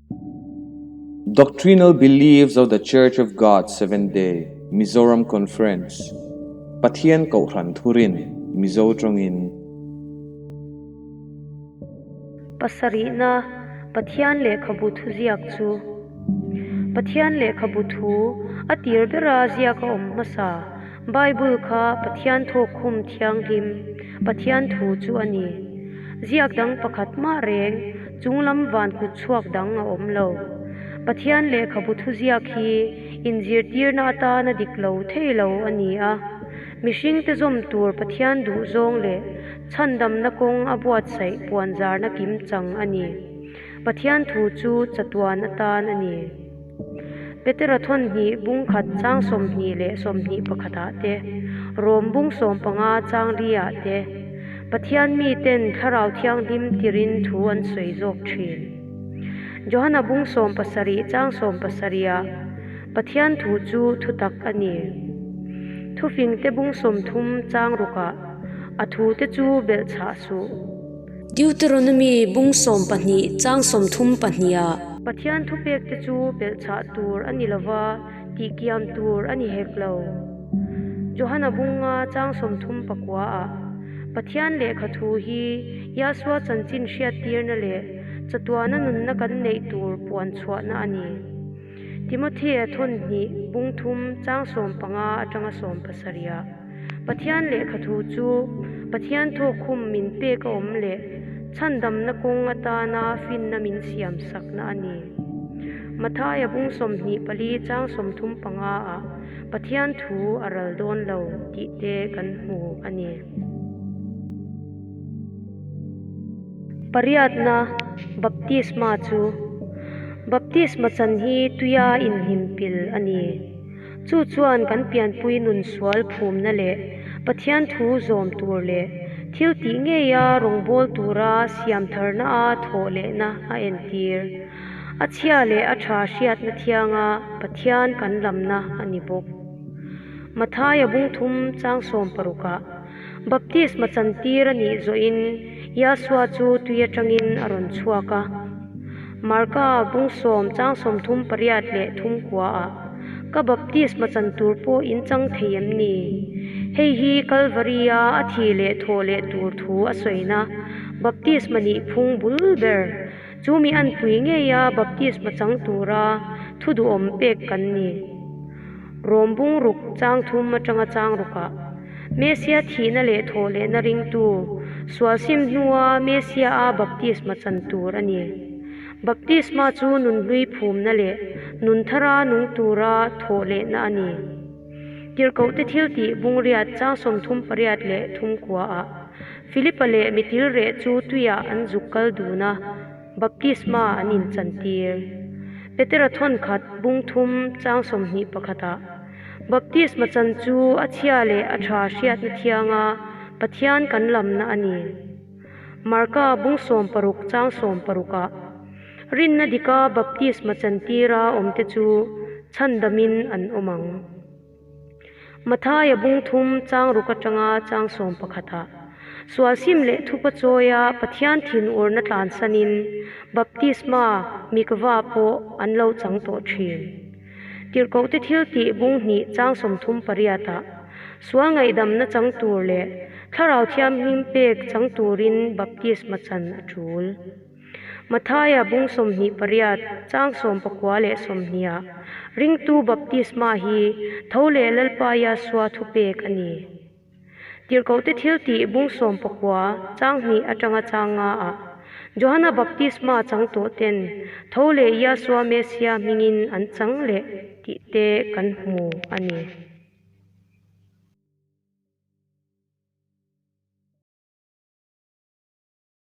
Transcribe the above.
Doctrinal Beliefs of the Church of God Seventh Day, Mizoram Conference, Pathian Kohhran Thurin, Mizo tawngin. Pasarihna, Pathian lehkhabu thuziak chu. Pathian lehkhabu thu a tir bera ziak a awm hmasa. Bible kha Pathian thawkkhum thianghlim, Pathian thu chu a ni. Ziak dang pakhat mah reng, chunglam van kut chhuak dang a awm lo. Pathian lehkhabu thuziak hi inzirtirna atana dik lo thei lo a ni a. Mihringte zawm tur Pathian duhzawng leh chhandamna kawng a buatsaih puanzarna kimchang a ni. Pathian thu chu chatuan atan a ni. Petera thawnhnih bung khat chang 20 leh 21 ah te, Rom bung 15 chang li ah te, Pathian miten Thlarau Thianghlim tirin thu an sawi zawk thin. Johana bung 17 chang 70 ah Pathian thu chu thutak a ni. Thufingte bung 30 chang rukah a thute chu belhchhah suh. Deuteronomy bung 12 chang 32 ah. Pathian thupekte chu belhchhah tur a ni lova, tihkiam tur a ni hek lo. Johana bunga chang 39 ah Pathian lehkha thu hi Yahshua chanchin hriattirna leh chatuana nunna kan neih tur puan chhuahna a ni. Timothea thawn hnih bung thum chang 15 atanga 70 ah Pathian lehkha thu chu Pathian thawkkhum min pek a awm leh chhandamna kawng atana finna min siam sakna a ni. Mathaia bung 24 chang 35 ah Pathian thu a ral dawn lo tih te kan hmu a ni. Pariatna, Baptisma chu Baptisma chan hi tuia inhnimpil a ni. Chu chuan kan pianpui nun sual phumna leh Pathian thu zawm tur leh thil tih ngeia rawngbâwl tura siam tharna a thawh lehna a entir. A chhia leh a tha hriatna thianga Pathian kan lamna a ni bawk. Mathaia bung thum chang 16 ah Baptisma chantir a nih zawhin Yahshua chu tui atangin a rawn chhuak a. Marka bung 10 chang 38 leh 39 ah ka baptisma chan tur pawh in chang thei em ni? Hei hi Kalvaria a thi leh thaw leh tur thu a sawina baptisma nih phung bul ber chu mi an pui ngeia baptisma chang tura thu duhawm pek kan ni. Rom bung ruk chang thum atanga chang rukah Mesia thihna leh thaw lehna ringtu sual sim hnua Mesia a baptisma chan tur a ni. Baptisma chu nun hlui phumna leh nun thara nung tura thaw lehna a ni. Tirhkohte thil tih bung riat chang 38 leh 39 ah Philipa leh mitil reh chu tuiah an zuk kal dun a, baptisma an inchantir. Petera thawn khat bung thum chang 21 ah Baptisma chan chu a chhia leh a tha hriatna thianga Pathian kan lamna a ni. Marka bung 16 chang 16 ah rinna dika baptisma chantira awmte chu chhandamin an awm ang. Mathaia bung thum chang ruk atanga chang 11 ah sual sim leh thupa chawia Pathian thin urna tlan sanin baptisma mikva pawh an lo chang tawh thin. Tirhkohte thil tih bung hnih chang 38 ah sual ngaihdamna chang tur leh Thlarau Thianghlim pek chang turin baptisma chan a tul. Mathaia bung 28 chang 19 leh 20 ah ringtu baptisma hi tho leh Lalpa Yahshua thu pek a ni. Tirhkohte thil tih bung 19 chang hnih atanga chang nga ah Johana baptisma chang tawh ten tho leh Yahshua Messia hmingin an chang leh tih te kan hmu a ni.